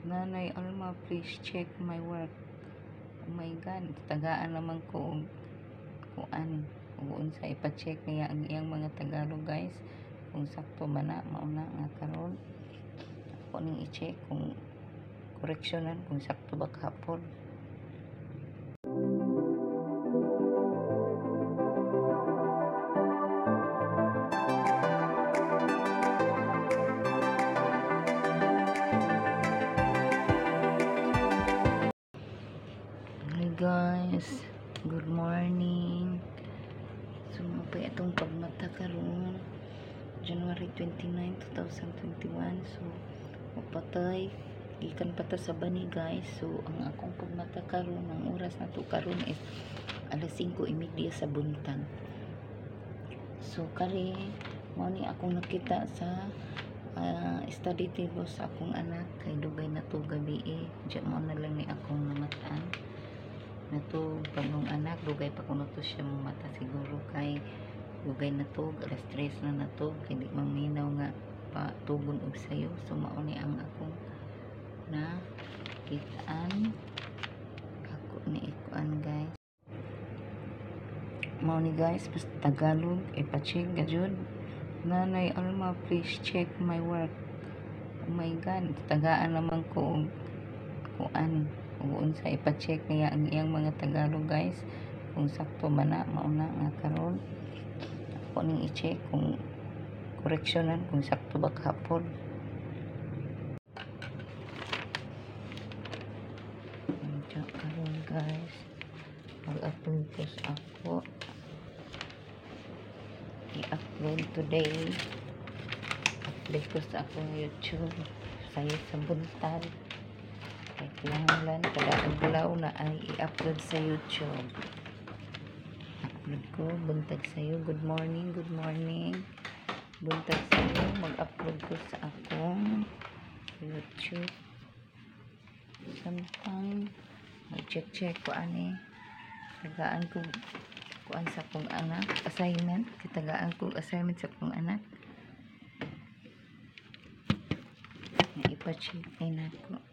Nanay Alma, please check my work. Oh my God, tagaan naman ko og kuan ug unsa, ipa-check niya ang iyang mga Tagalog, guys, kung sakto ba na. Mao na nga karon ako ning i-check kung koreksyonan, kung sakto ba kahapon. Hi guys, good morning. So mao pa atong pagmata karon, January 29, 2021. So mapatay gikan pa ta sa bani, guys. So ang akong pagmata karon, ang oras na to karon is alas 5:30 sa buntag. So kari mao ni akong nakita sa study table sa akong anak kay dugay na to gabi eh. Diya mao na lang ni akong namataan natug pag anak, dugay pa kuno to siya mata, siguro kay dugay na to, alas 3 na natug, kay di maminaw nga patugon og sayo. So mao ni ang akong na kitaan, ako ni ikuan, guys. Mao ni, guys, basta Tagalog ipa-check gajud. Nanay Alma, please check my work. Oh my God, tagaan naman ko og kuan ug unsa, ipa-check niya ang iyang mga Tagalog, guys, kung sakto ba na. Mao na nga karon ako ning i-check kung koreksyonan, kung sakto ba kahapon. Unsa karon, guys, mag-upload ko sa ako i-upload today. Upload ko sa akong YouTube sayo sa buntag kay kinahanglan kada adlaw na ay i-upload sa YouTube. Upload ko buntag sayo. Good morning, good morning, buntag sayo. Mag-upload ko sa akong YouTube samtang mag-check-check ko ani, tagaan ko kuan sa akong anak, assignment. Kitagaan ko assignment sa akong anak nga ipa-check ni nako.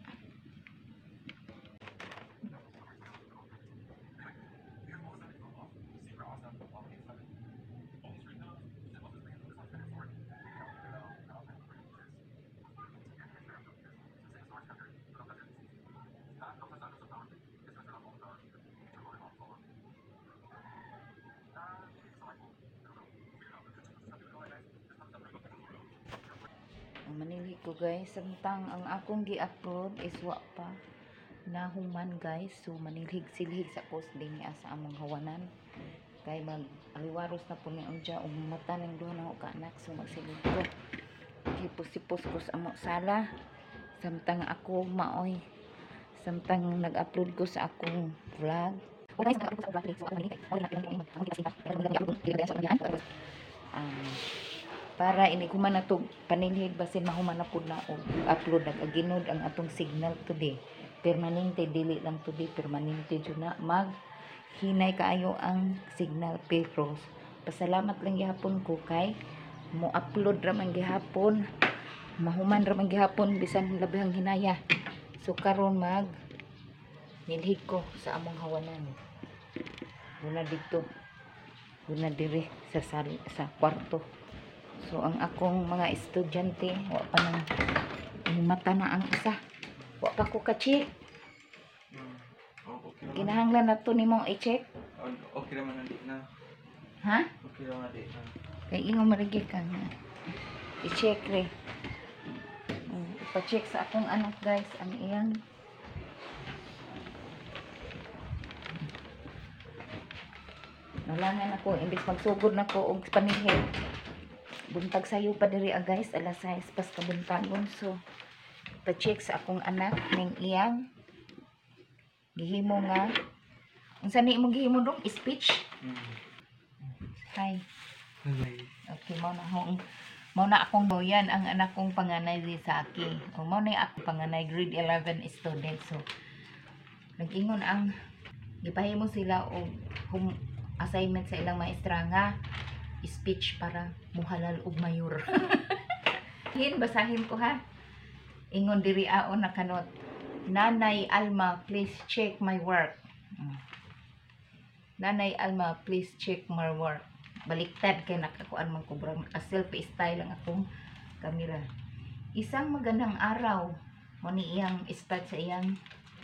Ang manilhi ko, guys, samtang ang akong gi-upload is wa pa nahuman, guys. So manilhig silhig sa post din niya sa among hawanan kay mag aliwaros na po ni unja ug mata ng duha na ka anak. So magsilhig ko, hipos-hipos ko sa amo sala samtang ako maoy, samtang nag-upload ko sa akong vlog. Oh guys, nag-upload ko sa vlog. So ako manilhig kay para ini human na to panilhig, basin mahuman na pud na og upload. Nag-aginod ang atong signal today, permanente. Dili lang today, permanente jud na mag hinay kaayo ang signal, pero pasalamat lang gihapon ko kay mo upload ra man gihapon, mahuman ra man gihapon bisan labihang hinaya. So karon mag nilhig ko sa among hawanan guna didto, guna diri sa kwarto. So ang akong mga estudyante wa pa nang mata na ang isa, wa pa ko ka-check. Oh, okay naman. Kinahanglan na to nimong i-check. Oh, okay naman na di na. Ha? Okay naman na di na. Kay ingon marigi ka nga i-check re. Ipa-check sa akong anak, guys, ang iyang nalangan ako imbes magsugod na ko og panihip. Buntag sayo pa diri ah, guys, alas 6 pas kabuntagon. So pa-check sa akong anak ning iyang gihimo nga, unsa ni imong gihimo dong speech? Hi. Hi. Okay, mao na akong yan ang anak kong panganay si Saki. O mao na yung akong panganay, grade 11 student. So nag-ingon ang gipahimo sila og home assignment sa ilang maestra nga speech para muhalal og mayor. Hin basahin ko ha. Ingon diri aon nakanot. Nanay Alma, please check my work. Nanay Alma, please check my work. Baliktad kay nakakuan man ko, burang naka-selfie style ang akong kamera. Isang magandang araw. Mo ni iyang start sa iyang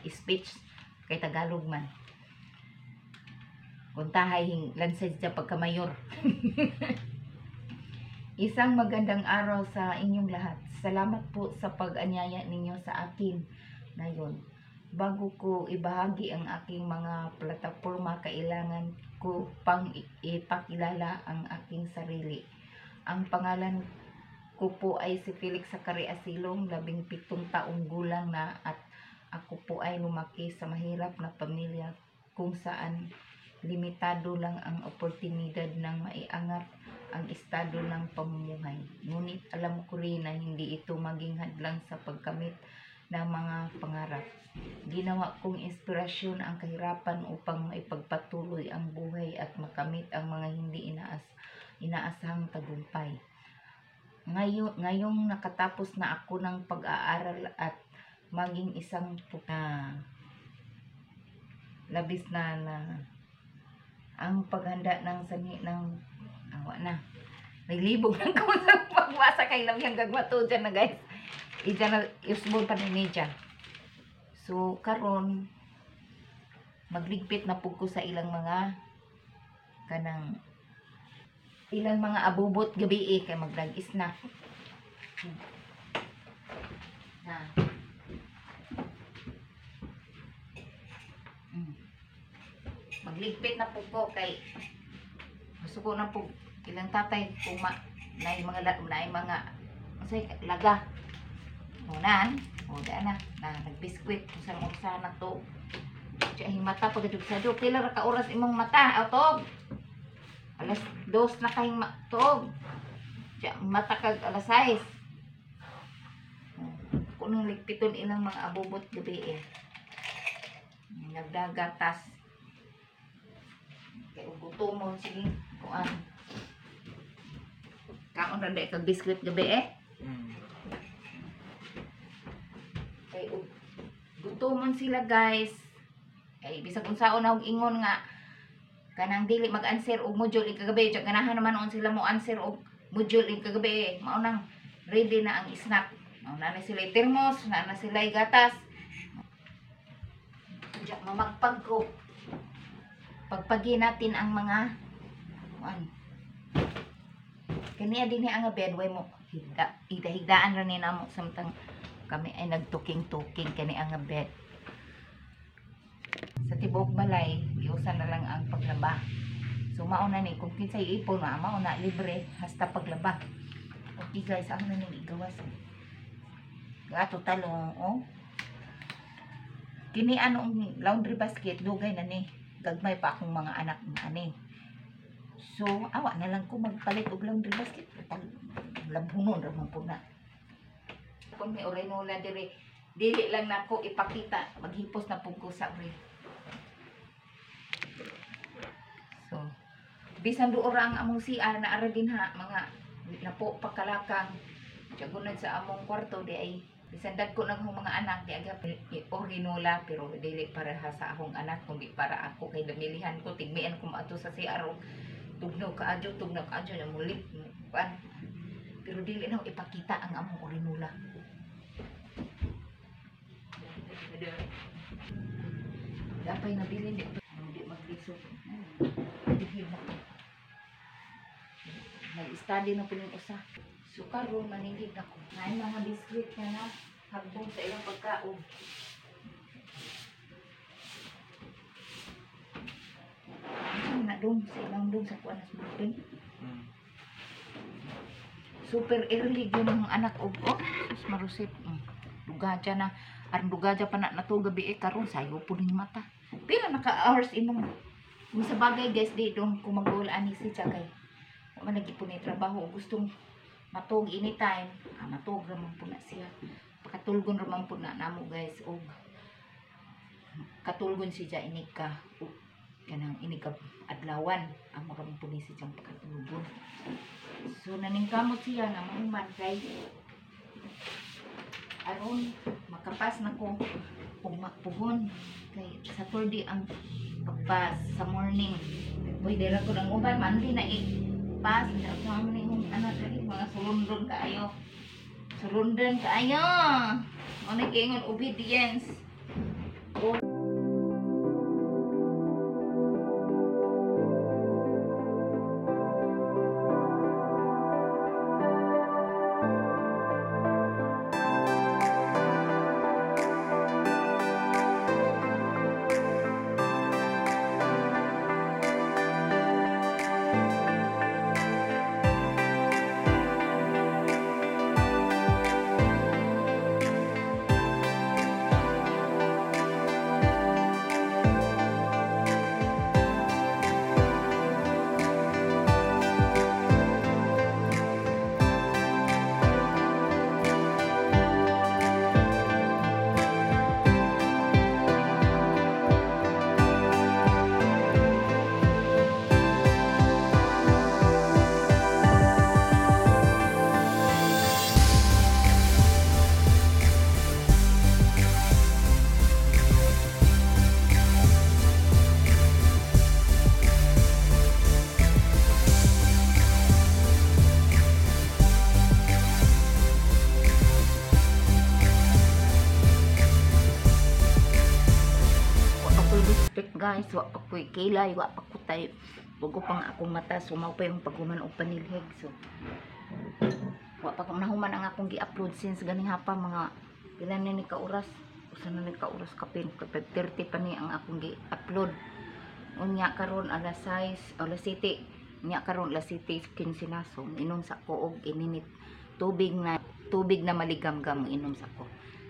speech kay Tagalog man. Kuntahay hing lansay siya pagka-mayor. Isang magandang araw sa inyong lahat. Salamat po sa pag-anyaya ninyo sa akin ngayon. Bago ko ibahagi ang aking mga plataporma, kailangan ko pang ipakilala ang aking sarili. Ang pangalan ko po ay si Felix Zacari Asilong, 17 taong gulang na, at ako po ay lumaki sa mahirap na pamilya kung saan limitado lang ang oportunidad ng maiangat ang estado ng pamumuhay. Ngunit alam ko rin na hindi ito maging hadlang sa pagkamit ng mga pangarap. Ginawa kong inspirasyon ang kahirapan upang maipagpatuloy ang buhay at makamit ang mga hindi inaasahang tagumpay. Ngayong nakatapos na ako ng pag-aaral at maging isang labis na na ang paghanda ng sani ng awa na. Naglibog lang ko sa pagbasa kay lang yung gagmato dyan na, guys. Ija na usbon pa ni media. So karon magligpit na pud ko sa ilang mga kanang ilang mga abubot gabi eh, kay magdag-is na. Na. Magligpit na pud ko kay gusto ko na po ilang tatay kung ma naay mga naay mga unsay laga. O nan, o da na, na nagbiskwit kung saan unsa na to. Siya mata pag sa do pila ra ka oras imong mata atog. 2:00 na kahing tuog. Siya mata kag 6:00. Kung nang ligpiton ilang mga abubot gabi eh. Nagdagatas. Kay ug gutomon, sige kuan. Kaon ra day kag biskwit gabi eh. Kay ug gutomon sila, guys. Kay bisag unsaon na og ingon nga kanang dili mag-answer og module ing kagabi, tsa ganahan naman noon sila mo answer og module ing kagabi. Mao nang ready na ang snack. Mao na na sila thermos, na na sila gatas. Diya mamagpag ko. Pagpagi natin ang mga kuan. Kaniya din ang bed way mo higda, higda-higdaan ra ni namo samtang kami ay nagtuking-tuking kani ang bed. Sa tibuok balay, giusa na lang ang paglaba. So mao na ni kung kinsay ipon na mao na libre hasta paglaba. Okay guys, ako na ning igawas. Gato talong oh. Kini ano ang laundry basket, dugay na ni. Gagmay pa akong mga anak ani. So awa na lang ko magpalit og laundry basket. Total labhunon ra man po na. Kung may orinola diri, dili lang nako ipakita, maghipos na pug ko sa ori. So bisan duol ra ang among CR na ara din ha, mga napo pakalakang jagunad sa among kwarto di ay bisan dagko na akong mga anak di aga orinola, pero dili para ha sa akong anak kundi para ako kay damilihan ko tigmian ko maadto sa CR og tugnaw kaadyo, tugnaw kaadyo na mulit kuan, pero dili na ipakita ang among orinola. Dapay nabilin di di maglisod. Dihil na ko. Nag-study na po yung usa. So karon manilid ako. Naay mga biskwit nga na hagbong sa ilang pagkaon. Ano na dong sa ilang dong sa kuan sa building. Super early gyud ang anak og oh, sus marusip. Dugaja na aron dugaja pa na nato gabi eh karon sayo po ning mata. Pila na ka hours imong kung sa bagay guys di dong kung mag-goal ani si siya kay wa man lagi po ni trabaho gustong matug anytime, matug ra man po na siya. Pakatulgon ra man po na namo guys og katulgon siya inig ka og kanang inig ka adlawan amo ra man po ni siya pakatulgon. So naningkamot siya nga mahuman kay aron makapas na ko. Ugma puhon kay Saturday ang pagpas sa morning. Pwede ra ko ng uban Monday na i-pass. Ako man imong anak dali mga sulundon kaayo. Sulundon kaayo. Mo na giingon obedience. Wa pa ko'y respect, guys, wa pa ko'y kilay, wa pa ko tay bago pang akong mata, sumaw pa yung paghuman og panilhig. So wa pa ko nahuman ang akong gi-upload since ganing hapa, mga pila na ni ka oras, usa na ni ka oras, kapin 5:30 pa ni ang akong gi-upload. Unya karon alas 6, alas 7, unya karon alas 7:15 na. So inom sa ko og ininit tubig na maligamgam, inom sa ko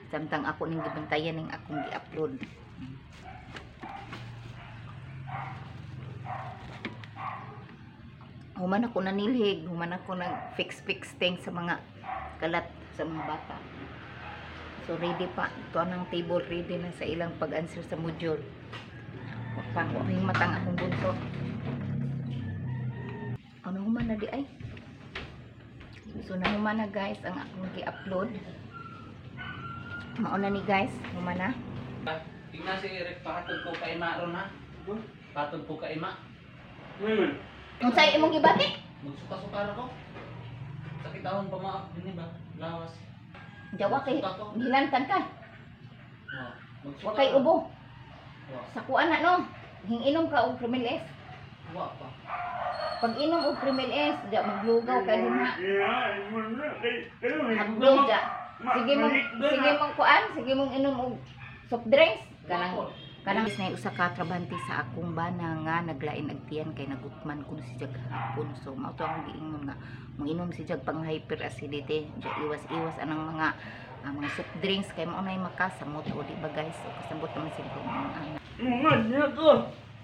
samtang ako ning gibantayan ning akong gi-upload. Human ako nanilhig, human ako nag fix fix thing sa mga kalat sa mga bata. So ready pa ito ang table, ready na sa ilang pag-answer sa module. Wa pa, wa pa yung matang akong bunso. Ano, human na di ay. So nahuman na, guys, ang akong gi-upload. Mauna ni, guys, human na. Tingnan si Eric, pahatod ko kay Ima ron ha. Pahatod ko kay Ima. Ngayon. Unsay imong gibati? Magsuka-suka ra ko. Sakit ahon pa ma dinhi ba? Lawas. Jawa kay Magsuka ko. hilantan ka. Wa. Magsuka. Wa kay ubo. Wa. Sa kuan na no. Hinginom ka og Kremil S. Wa pa. Pag inom og Kremil S, di maglugaw ka din ha. Hagdog ja. Sige mong kuan, sige mong inom og soft drinks kanang kanang na usa ka trabante sa akong bana nga naglain ag tiyan kay nagutman kuno si Jag hapon. So mao to ang giingon nga moinom si Jag pang hyperacidity ja, iwas-iwas anang mga soft drinks kay mao nay makasamot o di ba, guys? O kasabot naman sila kung mga anak. Mga niya ko.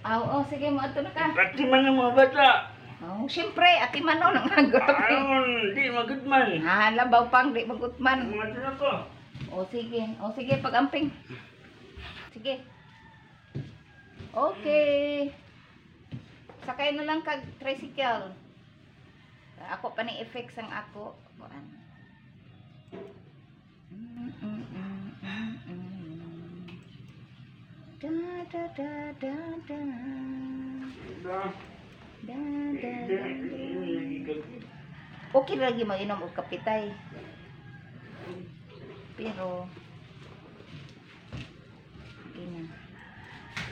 Aw, oh, sige mo ato na ka. Pati man ang mga bata. Oh, syempre, ati man no nga grabe. Aron, di magudman. Ha, labaw pang di magutman. Mga na ko. O sige, o sige pag-amping. Sige. Okay. Sakay na lang kag tricycle. Ako pa ni effects ang ako. Kuan. Da da da da da. Da. Da da da. Da. Okay lagi mag-inom og kapitay. Pero okay na.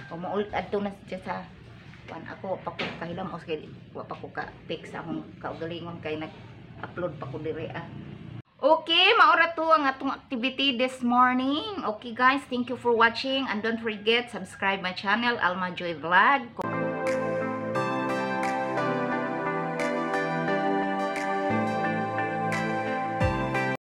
Kung adto na siya sa kuan, ako pa ko kahilam o sige, wa pa ko ka fix akong kaugalingon kay nag-upload pa ko dire ah. Okay, maora to ang atong activity this morning. Okay guys, thank you for watching and don't forget subscribe my channel, Alma Joy Vlog.